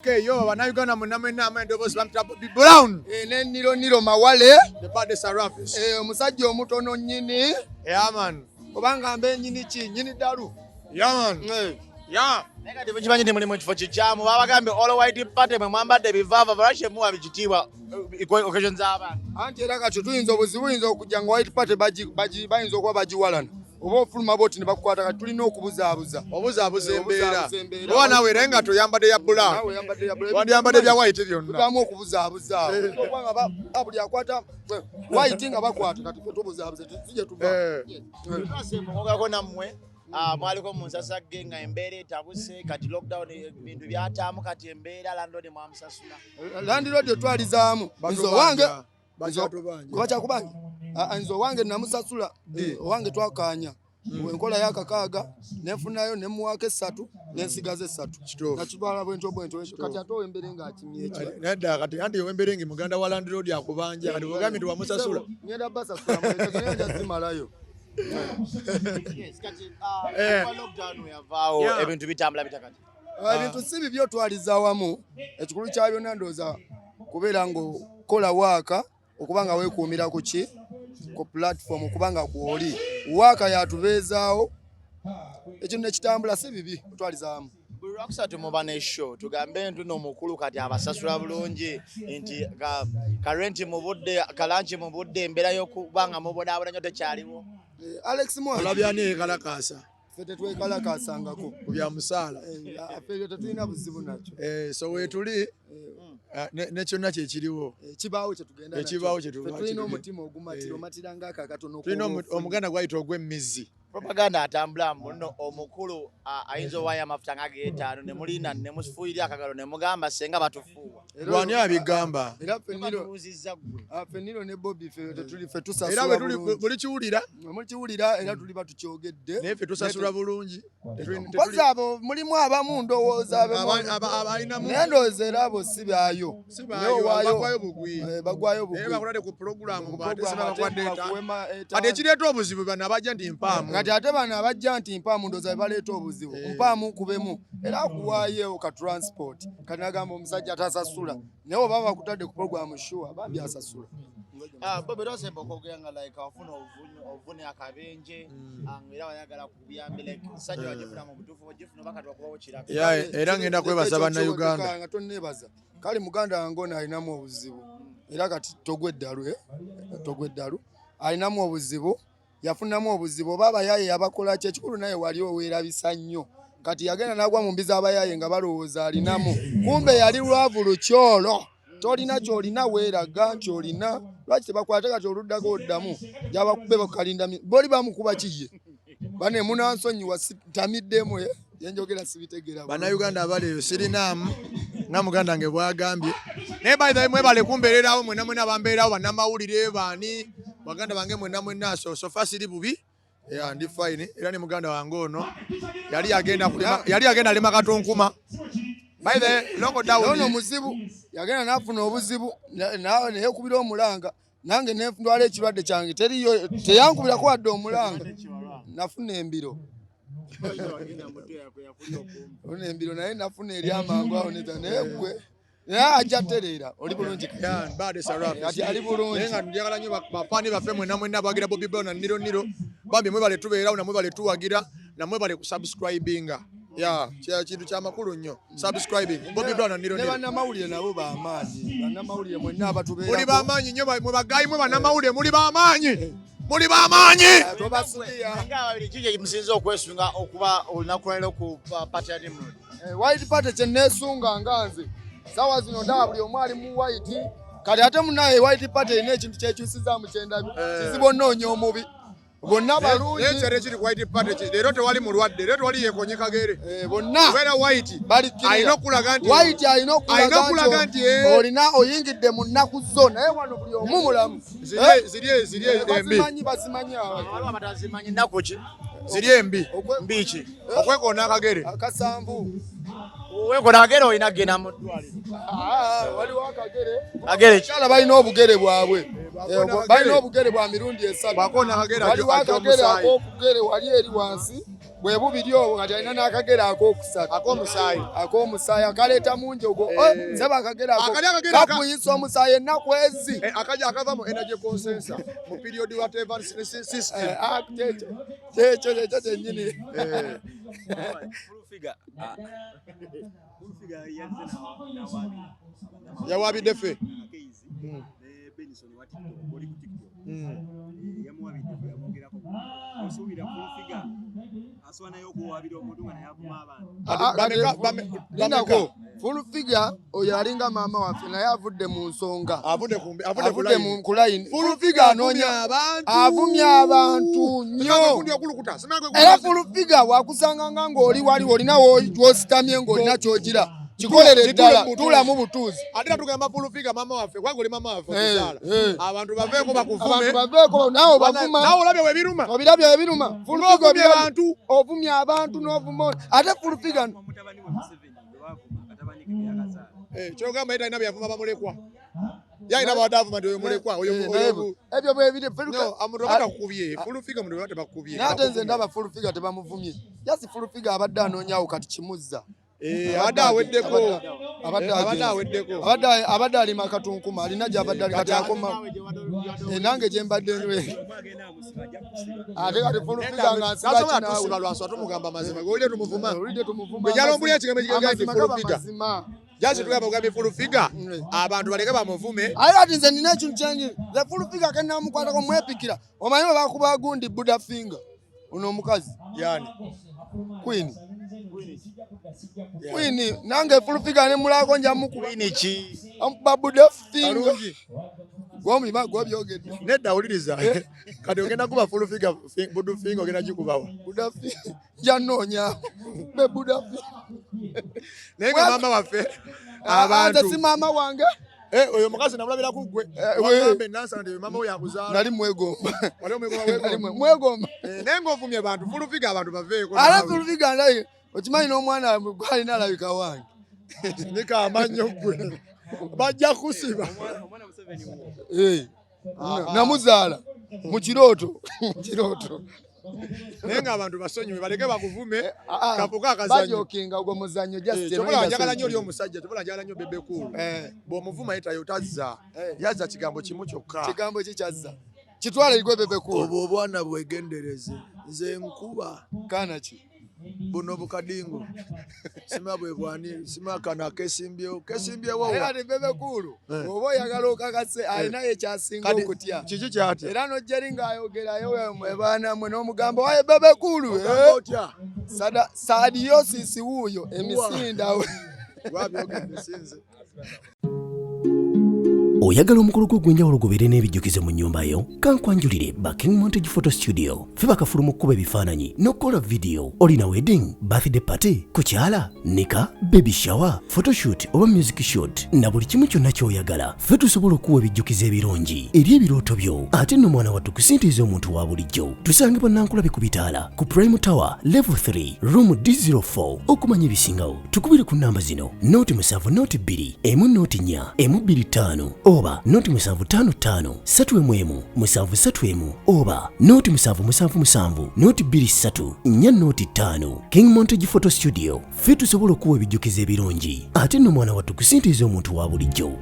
Okay, yo bannayuganda mwenna mwenna amendoboozi bamuyita Bobby Brown. Eh, ne Niro Niro Mawale. The baddest Arafis. Eh, omusajja omutono nnyini. Yeah man. Obanga mbe nnyini ki? Nnyini ddalu. Yeah man. Eh. Yeah. Naye kati mukimanyi nti muli mu kifo kikyamu, babagambye all white party, mwe mwambadde ebivaava, lwaki muwa bikitiibwa occasion z'abantu? Anti era kati tuyinza obuzibu buyinza okujja nga white party bayinza okuba bagiwalana oba ofuluma boti ne bakukwata. Kati tulina okubuzaabuza. Obuzaabuza embeera. Obuzaabuza embeera. Oba naawe era nga toyambadde ya brown. Naawe oyambadde ya brown. Wandiyambadde bya white byonna. Tubaamu okubuzaabuza awo. Kubanga buli akwata white nga bakwata, kati ffe tubuzaabuza tujje tuva. Twasemukogako nammwe, mwaliko mu nsasagge nga embeera etabuse. Kati lockdown, ebintu byataamu, kati embeera landlord mwamusasula? Landlord otwalizaamu. Nze owange Bakyatubanja. Bakyakubanja. Ah, nze owange namusasula. Owange twakanya enkola yakakaaga, nenfunayo nemuwaako esatu, nensigaza esatu. Kituufu. Nakitwala bwentyo bwentyo. Kati ate owembere ngaakimye ekyo. Nedda, kati anti owemberenge muganda wa landlord akubanja, kati ogambye nti wamusasula. Ngenda basasula muleke, naye nja zimalayo. Yes, kati okuva lockdown weyavaawo, ebintu bitambula bitya kati? Ah, ebintu si bibi otwaliza awamu. Ekikulu kya byonna ndowooza kubeera ng'okola waaka, okuba nga weekuumira ku ki, ku platform, okuba nga kwoli waaka yatubeezaawo, ekintu nekitambula si bibi otwaliza awamu. Buli lwakusatu muba ne show. Tugambe nti no mukulu kati abasasula bulungi, nti ka rent mu budde, ka lunch mu budde, embeera y'okuba nga mubonaabona nnyo tekyaliwo? Eh, Alex Mwangi. Olabyani ekalakaasa? Ffe tetwekalakaasangako. Ku bya musaala. Eh, ffe ebyo tetulina buzibu nakyo. Eh, so weetuli ne kyonna kyekiriwo. Eh, ekibaawo kyetugenda nakyo. Ekibaawo Ffe tulina omutima ogumatira, omatira ngaako akatono. Tulina omuganda gwayita ogw'emmizi. Propaganda atambula muno, omukulu ayinza owaayo amafuta nga geetaano, ne mulinda ne mufuuyirira akagalo ne mugamba senga batufuuwa. Lwani abigamba? Era ffe Niro Batubuuzizza ggwe. Ah, ffe Niro ne Bobby, ffe tetuli, ffe Era tusasula bwe tuli bulungi. buli kiwulira. Mukiwulira, era tuli batukyogedde. Naye ffe tusasula bulungi. Mpozi abo mulimu abamu ndowooza Abalinamu. Naye ndowooza era abo si baayo. Si Naye baayo, bagwayo bugwi. Eh, bagwayo Naye bugwi. bakulade ku pulogulaamu, Ku ate program, sina ate bakuwadde bakuwema etaano. etaano. Kati ekireeta obuzibu bano abajja nti mpaamu. Kati ate bano abajja nti mpaamu, ndowooza be baleeta obuzibu. Mpaamu kubemu era akuwaayo ka transport, kati nagamba omusajja atasasula, naye oba bakutadde ku program, sure bambi asasula. Ah, Bobi, tosemba okwogera nga like ofuna ovune akabenje, nga era wayagala kubuyambi, like sajja wagifuna mu butuufu, ogifuna oba kati wakubawo kiraka? Yeah, era ngenda kwebaza Ekyo bannayuganda. Nga tonneebaza, kale muganda wange ono alinamu obuzibu, era kati togwa eddalu, eh? Togwa eddalu, alinamu obuzibu, yafunamu obuzibu oba abayaaye yabakola ki, ekikulu naye wali oweerabisa nnyo. Kati yagenda n'agwa mu mbi z'abayaaye nga balowooza alinamu, kumbe yali lwavu lukyolo. Tolina kyolina, weeraga nti olina, lwaki tebakwate? Kati oluddako oddamu gyabakube bakalinda boli bamukuba kiye bane munansonyiwa tamiddemu, eh? Yenjogera sibitegeera bulungi. Bannayuganda abali eyo, sirinaamu nga muganda wange bwagambye, naye by the way mwebale kumbeererawo mwenna mwenna bambeerawo, bannamawulire baani, baganda bange mwenna mwenna. So far siri bubi. Yeah, ndi fine. Era ne muganda wange ono yali agenda kulima, yali agenda lima katonkuma. By the way, lockdown Ono muzibu yagenda n'afuna obuzibu neyekubira omulanga, nange nendwala ekirwadde kyange, teriyo teyankubirako wadde omulanga. Nafuna embiro, ono embiro naye nafuna eri amangu awo neta, naye gwe naye ajja tereera, oli bulungi kati. Yeah, bad Sarah. Kati ali bulungi. Naye nga njagala nnyo bafaani baffe mwenna mwenna abawagira Bobby Brown na Niro Niro, bambi mwebale tubeerawo, namwe bale tuwagira, namwe bale kusubscribinga. Yeah, kintu kyamakulu nnyo subscribing. Bobby Brown na Niro Ne Niro. bannamawulire nabo bamaanyi, bannamawulire mwenna Muli abatubeerako. bamaanyi nnyo, mwe bagayi, mwe bannamawulire muli bamaanyi, muli bamaanyi. Tobasudiya. Nga ababiri, kiki ekimusinza okwesunga okuba olunaku lwaleero ku party ya Nimrod? Eh, white party kyeneesunga nga nze sawa zino ndaba buli omu ali mu white. Kati ate munaye white party erina ekintu kyekyusizaamu kyendabye, kizibu onoonya omubi, bonna balungi. Naye ekiri ku white party leero tewali mulwadde, leero tewali yekonye kagere. Eh, bonna Kubeera white bali clear. Alina okulaga nti White alina alina okulaga nti, eh, olina oyingidde mu nnaku zo, naye wano buli omu mulamu. Ziri embi. Bazimanyi, bazimanyi abo. Waliwo abatazimanyi, nnaku ki? Ziri embi. Mbi ki? Okwekoona akagere. Akasanvu. Wekola akagere, olina kugenda mu ddwaliro. Ah, waliwo akagere. Kagere ki? Abakyala balina obugere bwabwe. Bwakoona akagere. Balina obugere bwa mirundi esatu. Bwakoona akagere Waliwo ajja akagere omusaayi. ak'okugere wali eri wansi. Bwe bubiri obwo kati alina n'akagere akookusatu Ak'omusaayi. Ak'omusaayi akaleeta mungi ogwo. Eh. Oh, seba akagere ako Akali akagere aka- kakuyisa omusaayi ennaku ezi. Eh, akaja akava mu energy consensus mu period whatever system. Eh, ah, kyekyo kyekyo kyekyo kyennyini. Eh. Yawabidde ffe. Ah, ah, Bameka- kati- bameka? Lindako, full figure oyo alinga maama waffe naye avudde mu nsonga. Avudde ku Avudde line. mu ku line. Full Full figure figure anoonya abantu. Avumya abantu nnyo. Gundi okulukuta. Era full figure wakusanganga ng'oli wali olina w'ositamye ng'olina ky'ogira kikolere Kituule ddala mu butuuzi. tuulamu butuuzi. Ate era tugamba full figure maama waffe, kubanga oli maama waffe Eh, otuzaala. eh. Abantu baveeko bakuvume. Abantu baveeko naawe obavuma. Naawe olabye bwe biruma. Obirabye ebiruma. Full figure Ng'ovumye obirabye. abantu. Ovumya abantu n'ovuma oli. Ate full figure Eh, kyogamba ye talina bye yavuma bamulekwa. Ye alina bw'abadde avuma nti oyo mulekwa, oyo Eh, oyo- naye ebyo bwebiri. Full No, figure- omuntu aba takukubye. Full figure omuntu aba tebakukubye. Naye ate nze ndaba full figure tebamuvumye. Just full figure abadde anoonyawo kati kimuzza. Eh, abadde aweddeko. Abadde Eh, abadde agenze. aweddeko. Abadde alima akatunkuma alina gy'abadde ali kati akoma. Eh, nange gye mbadde nwe. Ate kati full figure nga nsiba Tasobola kinaawe. tusiba lwanswa tumugamba amazima. Gwe tumuvuma. Olidde tumuvuma. Bwe gyalombulira ekigambo ekigamba nti Amazima full gaba figure. mazima. Jasi tugamba kugambye full figure. Mm. Abantu baleke bamuvume. Aye kati nze nina ekintu kyengi nze full figure ke namukwatako mwepikira omanyi bwe bakuba gundi buddha finger ono omukazi Yani. Queen Queen nange full figure ne mulako nja mukuba. Queen ki? Amukuba buddha finger. Kalungi. Gwomima gwobyogedde. Nedda wuliriza. Kati ogenda kuba full figure budu finger ogenda gikubawa. Buddha finger nja nnoonya be buddha finger. Naye nga maama waffe Abantu abantu. si maama wange. Eh, oyo omukazi namulabira ku ggwe. Eh, we- Wagambe Nansana nti maama we yakuzaala. Nali mwegomba. Wali omwegomba Nali wegomba. mwegomba. Eh, naye ng'ovumye abantu full figure abantu baveeko. Ate full figure ndaye okimanyi n'omwana gwalina alabika wange. Nika amannyo ggwe. Bajja kusiba. Eh, namuzaala mu kirooto mu kirooto. Naye ng'abantu basonyiwe baleke bakuvume. Ah, ah, Kafuka akazannyo. bajokinga ogwo muzannyo just Eh, Kyobola njagala nnyo oli omusajja, kyobola njagala nnyo Bebe Cool. Eh. Bw'omuvuma ye tayo tazza. Eh. Yazza kigambo kimu kyokka. Kigambo ki kyazza kitwala igwe Bebe Cool. Obwo obwana bwegendereze. Nze nkuba Kaana ki? Buno bukadingo. Sima bwe bwani, sima kano akesimbyewo, kesimbyewo Naye wa. kati Bebe Cool Eh. bw'oba oyagala okakase alinayo ekyasinga Kati okutya. kiki kyatya? Era n'ojja eri ng'ayogerayo mwe baana mwe n'omugamba waye Bebe Cool. Ogamba otya? Sadiyosisi wuuyo emisinda we. Wabyogedde sinze. Oyagala omukolo gwo ogw'enjawulo gubeere n'ebijjukizo mu nnyumba yo? Kankwanjulire ba King Montage Photo Studio. Ffe bakafulu mu kkuba ebifaananyi n'okukola vidiyo. Olina wedding, birthday party, kukyala, nika, baby shower, photoshoot oba music shoot na buli kimu kyonna ky'oyagala. Ffe tusobola okuwa ebijjukizo ebirungi eri ebirooto byo. Ate nno mwana wattu ku ssente ez'omuntu wa bulijjo. Tusangibwa Nankulabi ku bitaala ku Prime Tower Level 3 Room D04. Okumanya ebisingawo tukubire ku nnamba zino 0 7 0 2 1 0 4 1 2 5 oba 0 7 5 5 3 1 1 7 3 1 oba 0 7 7 7 0 2 3 4 0 5. King Montage Photo Studio, ffe tusobola okuwa ebijjukizo ebirungi ate nno mwana wattu ku ssente ez'omuntu wa bulijjo.